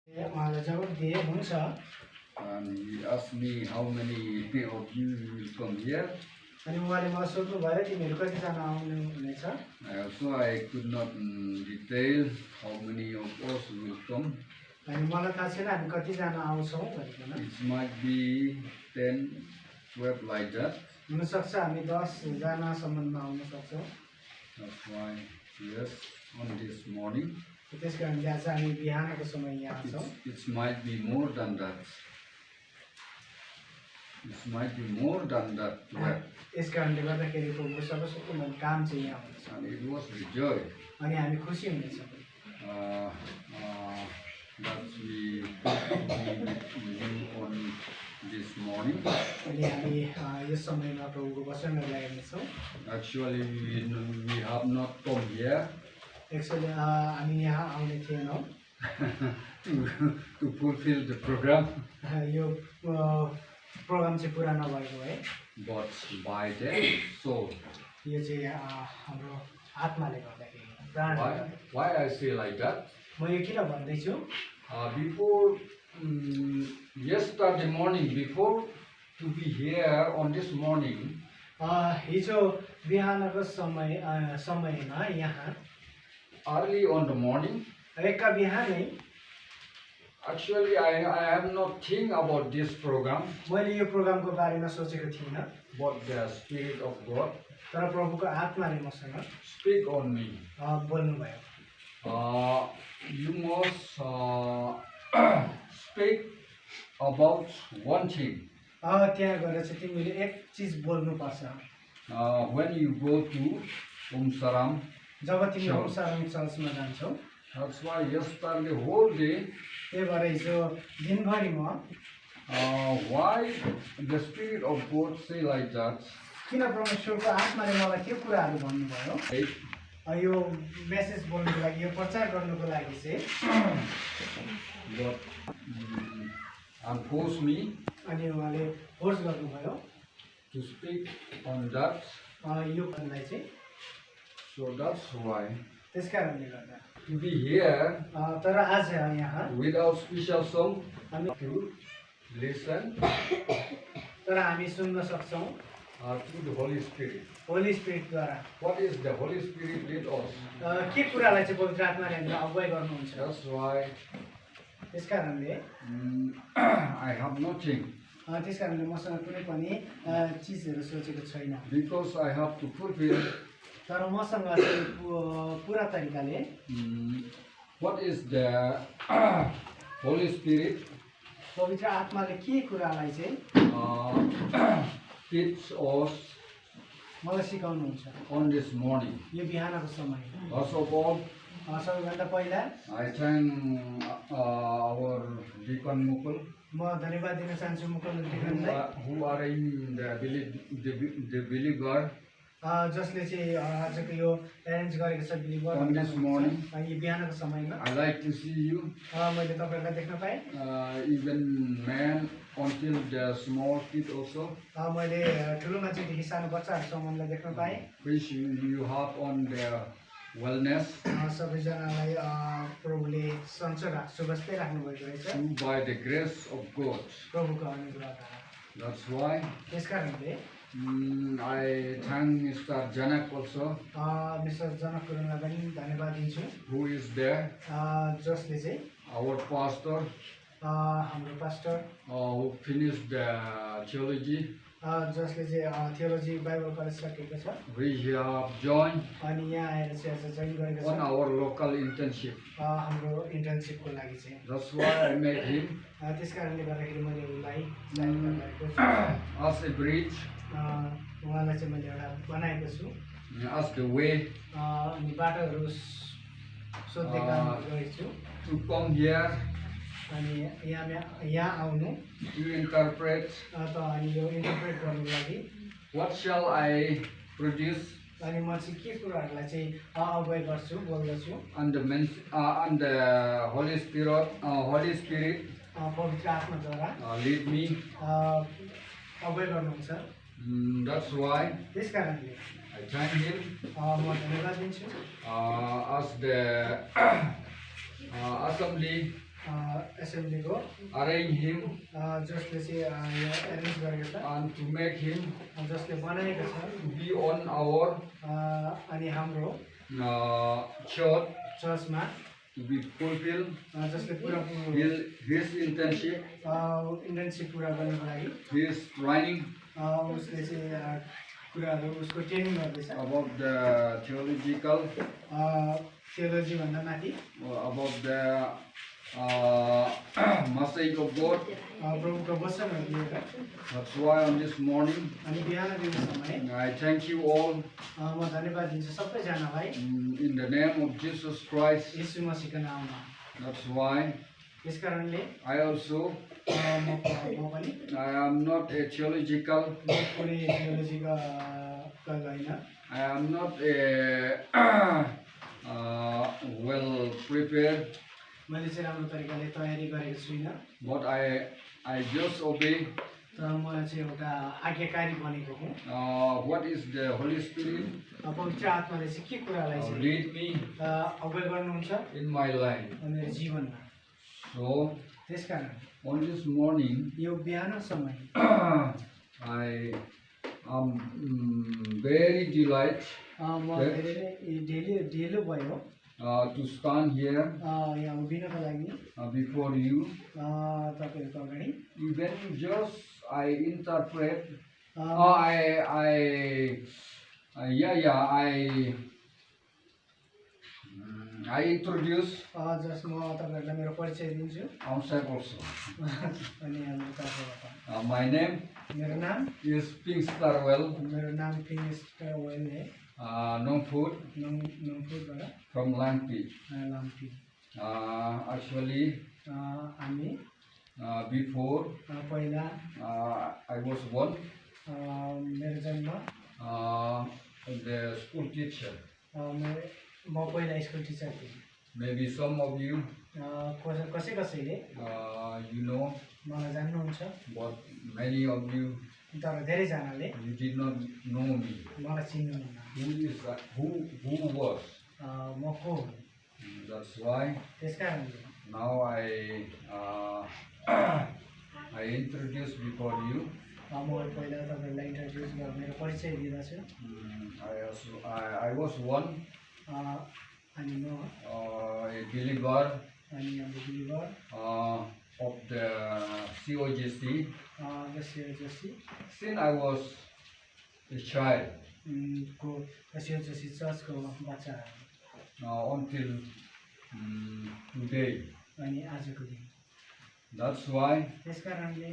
उहाँलाई जवाब दिए हुन्छ and he asked me how many of you will come here. अनि उहाँले मलाई सोध्नु भयो तिमीहरू कतिजना आउनु हुनेछ So I could not detail how many of us will come. अनि मलाई थाहा छैन हामी कतिजना आउँछौँ भनिकन It might be 10, 12 like that. हुनसक्छ हामी 10 जनासम्ममा आउन सक्छौँ That's why, yes, on this morning. त्यस कारणले आज हामी बिहानको समय यहाँ छौँ It might be more than that. It might be more than that. यस कारणले गर्दाखेरि प्रभुको सर्वशक्तिमान काम चाहिँ यहाँ हुनेछ And it was the joy अनि हामी खुसी हुनेछौँ that we with you on this morning. अनि हामी यस समयमा प्रभुको वचनहरूलाई हेर्नेछौँ Actually, we have not come here actually हामी यहाँ आउने थिएनौँ to fulfill the program, यो प्रोग्राम चाहिँ पुरा नभएको है but by the soul. यो चाहिँ हाम्रो आत्माले गर्दाखेरि प्राणले गर्दाखेरि। Why I say like that? म यो किन भन्दैछु Before yesterday morning, before to be here on this morning, हिजो बिहानको समयमा यहाँ early on the morning, एका बिहानै actually I have not think about this program, मैले यो प्रोग्रामको बारेमा सोचेको थिइनँ but the Spirit of God तर प्रभुको आत्माले मसँग speak on me. बोल्नुभयो You must speak about one thing. त्यहाँ गएर चाहिँ तिमीले एक चिज बोल्नुपर्छ When you go to Saram, जब तिमी होमसारम चर्चमा जान्छौ that's why yesterday whole day, त्यही भएर हिजो दिनभरि म why the Spirit of God say like that? किन परमेश्वरको आत्माले मलाई त्यो कुराहरू भन्नुभयो यो मेसेज बोल्नुको लागि यो प्रचार गर्नुको लागि चाहिँ God force me अनि उहाँले फोर्स गर्नुभयो to speak on that. यो भन्नलाई चाहिँ So that's why त्यस कारणले गर्दा to be here तर आज यहाँ without special song हामी to listen तर हामी सुन्न सक्छौँ to the Holy Spirit. Holi स्पिरिटद्वारा What is the Holy Spirit lead us? के कुरालाई चाहिँ पवित्र आत्माले हामीलाई अगुवाई गर्नुहुन्छ That's why त्यस कारणले I have nothing, त्यस कारणले मसँग कुनै पनि चिजहरू सोचेको छैन because I have to fulfill तर मसँग चाहिँ पुरा तरिकाले what is the Holy Spirit पवित्र आत्माले के कुरालाई चाहिँ teach us मलाई सिकाउनुहुन्छ on this morning. यो बिहानको समय First of all, सबैभन्दा पहिला I thank our Deacon Mukul म धन्यवाद दिन चाहन्छु मुकुल दिदीलाई who are in the believer जसले चाहिँ आजको यो एरेन्ज गरेको छ बिलिभर on this morning. यो बिहानको समयमा I like to see you, मैले तपाईँहरूलाई देख्न पाएँ even man until the small kid also, मैले ठुलो मान्छेदेखि सानो बच्चाहरूसम्मलाई देख्न पाएँ which you have on their wellness सबैजनालाई प्रभुले सन्चो सुवस्थै राख्नुभएको रहेछ by the grace of God. प्रभुको अनुग्रहद्वारा That's why त्यस कारणले I thank Mr. Janak also, mister Janak गुरुङलाई पनि धन्यवाद दिन्छु who is there, जसले चाहिँ our pastor, हाम्रो pastor who finished the theology. जसले चाहिँ थियोलोजी बाइबल कलेज सकेको छ We have joined अनि यहाँ आएर चाहिँ आज जोइन गरेको on छ our local internship. हाम्रो इन्टर्नसिपको लागि चाहिँ That's why I met him त्यस कारणले गर्दाखेरि मैले उसलाई join गरेको छु as a bridge, उहाँलाई चाहिँ मैले एउटा बनाएको छु as the way अनि बाटोहरू सोध्दै काम गरेको छु to come here अनि यहाँ आउनु to interpret अनि यो इन्टरप्रेट गर्नुको लागि what shall I produce अनि म चाहिँ के कुराहरूलाई चाहिँ अगुवाई गर्छु बोल्दछु and the Holy Spirit पवित्र आत्माद्वारा lead me. अगुवाई गर्नुहुन्छ That's why त्यस कारणले I thank him म धन्यवाद दिन्छु as the assembly एसेम्ब्लीको arrange him जसले चाहिँ यो एरेन्ज गरेको छ and to make him जसले बनाएको छ to be on our अनि हाम्रो church चर्चमा to be fulfilled जसले पुरा his internship, इन्टर्नसिप पुरा गर्नको लागि his training उसले चाहिँ कुराहरू उसको ट्रेनिङ गर्दैछ about the theological, थियोलोजी भन्दा माथि about the message of God. प्रभुको वचनहरू लिएर That's why on this morning अनि बिहान दिने समय I thank you all म धन्यवाद दिन्छु सबैजनालाई in the name of Jesus Christ. यीशु मसीहको नाममा That's why यस कारणले I also म पनि I am not a theological, कुनै थियोलोजीका होइन I am not a well prepared, मैले चाहिँ राम्रो तरिकाले तयारी गरेको छुइनँ but I just obey तर म चाहिँ एउटा आज्ञाकारी बनेको हुँ what is the Holy Spirit पवित्र आत्माले चाहिँ के कुरालाई चाहिँ lead me अगुवाई गर्नुहुन्छ in my life. मेरो जीवनमा So त्यसकारण on this morning यो बिहान समय I am very delighted म धेरै नै ढिलो भयो to stand here यहाँ उभिनको लागि before you. तपाईँहरूको अगाडि Even just I interpret, I introduce जस म तपाईँहरूलाई मेरो परिचय दिन्छु outside also. अनि हाम्रो तर्फबाट My name मेरो नाम is Pink Starwell, मेरो नाम फिनिस्ट वेल है Nongfood नङपुरबाट from Lampi. लाम्पी Actually, हामी before पहिला I was born, मेरो जन्म the school teacher. म पहिला स्कुल टिचर थिएँ Maybe some of you, कसैले you know, मलाई जान्नुहुन्छ but many of you, तर धेरैजनाले you did not know me. मलाई चिन्नुहुन्न Who was? म को हुँ That's why त्यस कारणले now I introduce before you. म पहिला तपाईँहरूलाई इन्ट्रोड्युस मेरो परिचय दिँदछु I was one अनि म a believer अनि हाम्रो बिलिभर of the COGC जसी since I was a child को जसी चर्चको बच्चा until today. अनि आजको दिन That's why त्यस कारणले